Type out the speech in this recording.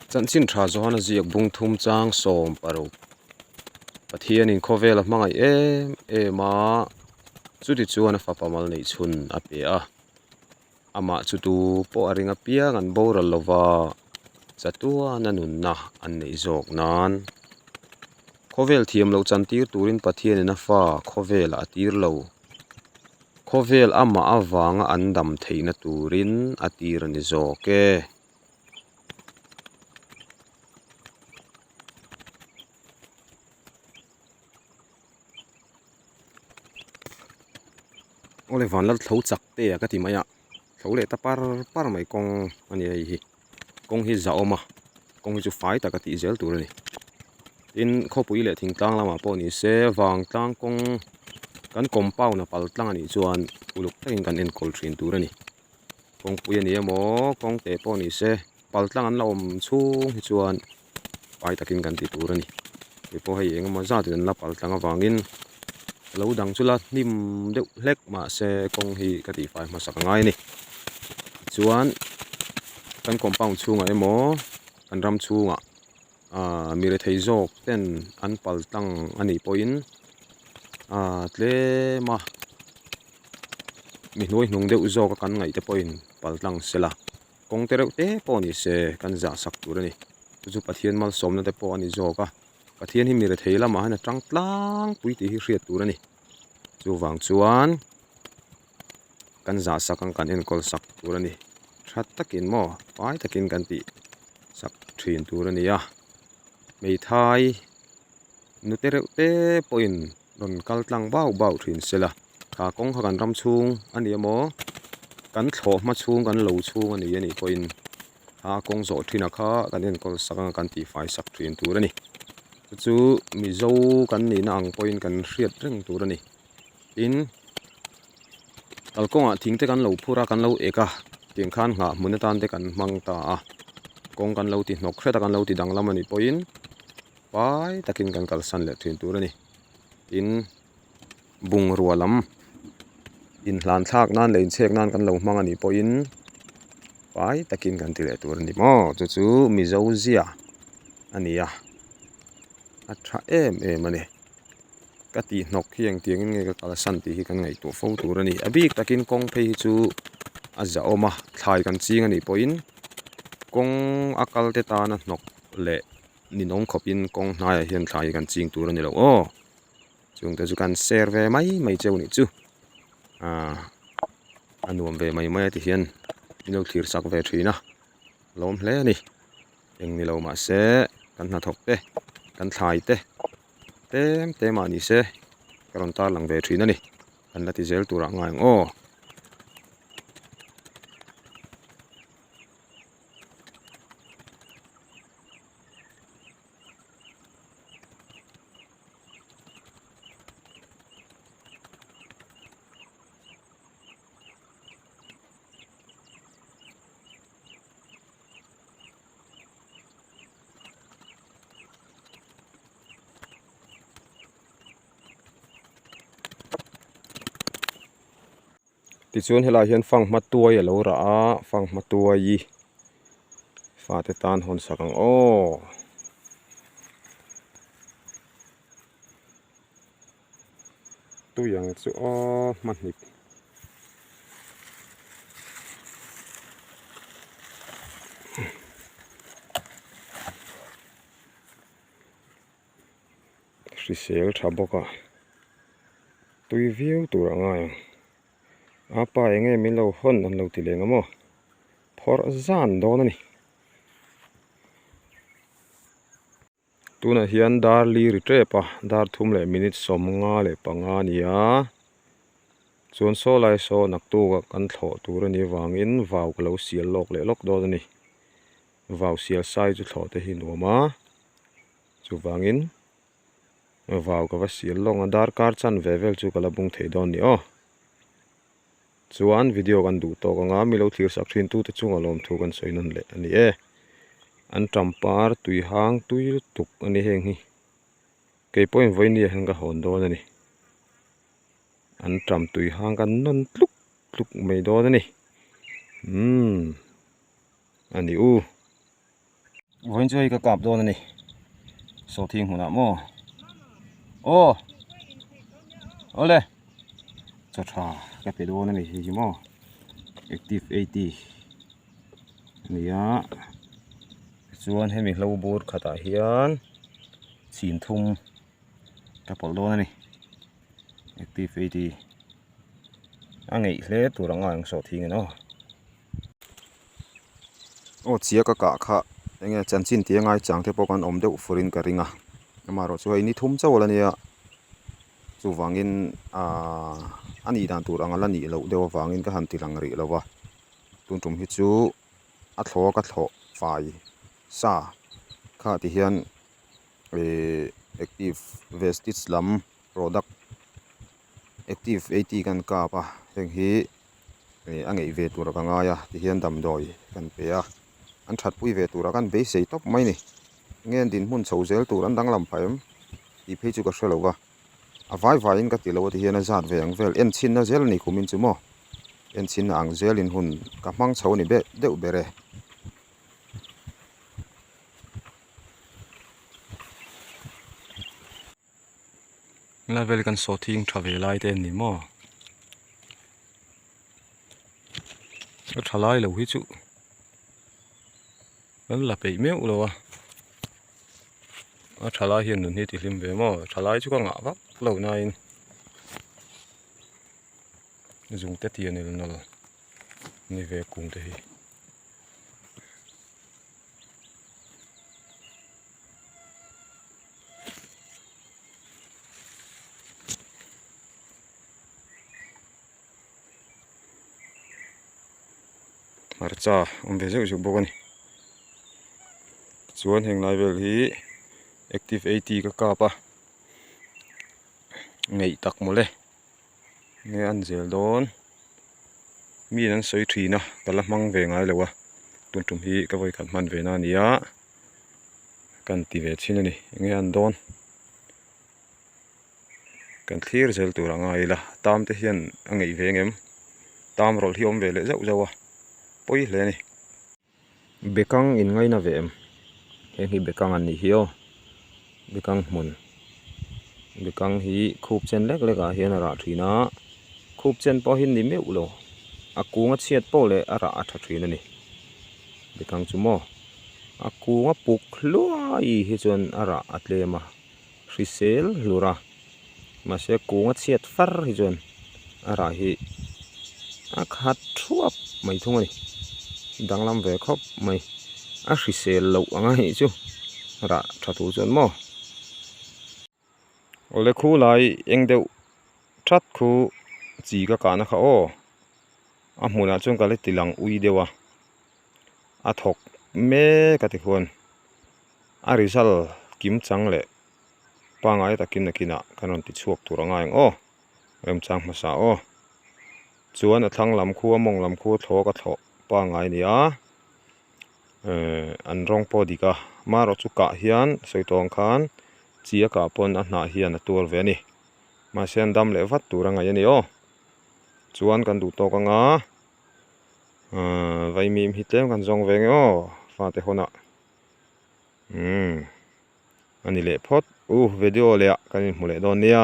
Chanchin tha Johana ziak bung thum chang 16. Pathianin khawvel a hmangaih em em a, chutichuan a fapa mal neih chhun a pe a. Amah chu tu pawh a ring apiang an boral lova, chatuana nunna an neih zawk nan. Khawvel thiam loh chantir turin Pathianin a fa khawvelah a tir lo. Khawvel amah avanga an dam theihna turin a tir a ni zawk e. Awle vanlal thlo chak te a ka ti mai a thlo leh ta par par mai kawng a ni hei hi kawng hi zahawm a kawng hi chu fai tak a tih zel tur a ni tin khawpui leh thingtlang lamah pawh ni se vangtlang kawng kan compound a pal tlang a nih chuan uluk takin kan enkawl thin tur a ni. Kawngpui a ni emaw kawng teh pawh ni se pal tlang an la awm chhung hi chuan pai takin kan ti tur a ni hei pawh hei engemaw zat in an la pal tlang avangin lo dang chu la hnim deuh hlek mahse kawng hi ka tihfai hmasak a ngai a ni tichuan kan compound chhungah emaw kan ram chhungah ahh mi rethei zawk ten an pal tlang a nih pawhin ahh tlem a. Mi hnuai hnung deuh zawk a kan ngaih te pawhin pal tlang se la, kawng te reuh te pawh ni se kan zah sak tur a ni. Chu chu Pathian malsawmna te pawh a ni zawk a, Pathian hi mi rethei lamah hian a tang tlangpui tih hi hriat tur a ni. Chuvang chuan kan zah sak ang kan enkawl sak tur a ni. Tha takin maw fai takin kan tih sak thin tur a ni a, hmeithai nute reuh te pawhin. Rawn kal tlang bauh bauh thin se la, kha kawng kha kan ram chhung a ni emaw, kan thlawh hma chhung kan lo chhung a ni a nih pawhin a kawng zawh thin a kha kan enkawl sak anga kan tihfai sak thin tur a ni. Chu chu Mizo kan nihna ang pawhin kan hriat reng tur a ni. Tin, kalkawngah thing te kan lo phur a, kan lo ek a, tiang khan nghah hmun atan te kan hmang ta a, kawng kan lo ti hnawk hret a, kan lo ti danglam a nih pawhin, Pai takin kan kalsan leh thin tur a ni. Tin, bungrua lam inhlan thlak nan leh inchhek nan kan lo hmang a nih pawhin pai takin kan ti leh tur a ni maw. Chu chu Mizo zia a ni a, a tha em em a ni. Ka tih hnawk hi engtiangin nge ka kalsan tih hi kan ngaihtuah fo tur a ni. A bik takin kawng phei hi chu a zahawm a, thlai kan ching a nih pawhin kawng a kal te tana hnawk leh Ninawm khawpin kawng hnaiah hian thla hi kan ching tur a ni lo aw. Chungte chu kan share ve mai mai cheu nih chu. Aaa a nuam ve mai mai a ti hian min lo thlir sak ve thin a, lawm hle a ni. Eng ni lo mahse kan hnathawk te, kan thlai te, tlem tlem ah ni se ka rawn tarlang ve thin a ni. Kan la ti zel turah ngai ang aw. Tichuan helaiah hian fanghma tuai a lo rah a fanghma tuai hi fate tan hawn sak ang aw. Tui ang chu aw hmahnip. Hrisel tha bawk a tui viau tur a ngai ang a pa eng nge min lo hawn an lo ti leng a maw phawrh zan dawn a ni tunah hian dar li ri tep a dar thum leh minute 55 a ni a chuan saw lai saw naktuk ah kan thlawh tur a nih avangin vau ka lo sial lawk leh lawk dawn a ni vau sial sai chu thlawh te hi nuam a. Chuvangin vau ka va sial lawng a, darkar chan ve vel chu ka la bung thei dawn ni aw. Chuan video kan duh tawk anga mi lo thlir sak thin tute chunga lawmthu kan sawi nawn leh a ni e. An tampar tui hang tui lutuk a ni heng hi. Kei pawhin vawinia hian ka hawn dawn a ni. An tam tui hang kan nawn tluk tluk mai dawn a ni. Umm a ni u. Vawiin chu hei ka kap dawn a ni sawhthing hmunah maw aw awle chaw tha ka pe dawn a ni hei hi maw active eighty a ni a tichuan hemi hlo bur khatah hian chhin thum ka pawlh dawn a ni active eighty a ngeih hle tur ang a ang sawhthing in aw. Aw chia ka kah kha enge chanchin tih a ngai chang te pawh kan awm deuh fur in ka ring a amaherawh chu hei ni thum chauh a la nia chuvangin ahh a nih dan tur ang a la nih loh deuh avangin ka han ti lang rih lo va tun tum hi chu a thlawh a ka thlawh fai sa kha ti hian ihh active vestige lam product active eighty kan kap a heng hi ih a ngeih ve tur ka ngai a tihian damdawi kan pe a an that pui ve tura kan beisei tawp mai a ni nge an dinhmun chho zel tur an danglam phah em tih phei chu ka hre lo va a vai vaiin ka ti lo a tihian a zat ve ang vel en chhinna zel a ni kumin chu maw en chhinna ang zelin hun ka hmang chho a ni deuh ber e. Helai vel hi kan sawhthing tha ve lai te an ni maw a tha lai lo hi chu kan la peih meuh lo a a tha lai hian nun hi a ti hlim ve maw tha lai chu ka ngah vak lo nain zungte tian el nawl ni ve kung te hi. Hmarcha awm ve zeuh zeuh bawk a ni chuan heng lai vel hi active eighty ka kap a ngeih tak mawle nge an zel dawn mi an sawi thin a ka la hmang ve ngai lo a tun tum hi ka vawikhat hman ve na a ni a. Kan ti ve thin a ni enge an dawn kan thlir zel tur a ngai ila tam te hian a ngeih ve ngem tam rawlh hi a awm ve leh zauh zauh a pawi hle a ni. Bekang in ngaina ve em heng hi bekang an nih hi aw bekang hmun bekang hi khup chen lek lek ah hian a rah thin a khup chen pawh hi ni meuh lo a kung a chhiat pawh leh a rah a tha thin a ni bekang chu maw. A kung a puk hluai hi chuan a rah a tlem a, hrisel hlur a, mahse kung a chhiat far hi chuan a rah hi a khat thuap mai thung a ni, danglam ve khawp mai, a hrisel loh ang a nih chu rah tha tur chuan maw. Awle khu lai eng deuh that khu chi ka kahna kha aw a hmunah chuan ka la ti lang ui deuh a. a thawk mek a tikhuan a result kim chang leh pangngai takin nakinah kan rawn ti chhuak tur a ngai ang aw remchang hmasa aw chuan a thlang lam khu a mawng lam khu thlawk a thlawh pangngai a ni a ehh an rawng pawh a dik a marawh chu kah hian sawi tawh ang khan chi a kah pawn a hnah hian a tuar ve a ni mahse an dam leh vat tur a ngaih a ni aw chuan kan duh tawk ang a. Ahh vaimim hi tlem kan zawng ve nge aw fate hawnah umm a ni leh phawt u video leh ah kan inhmu leh dawn nia.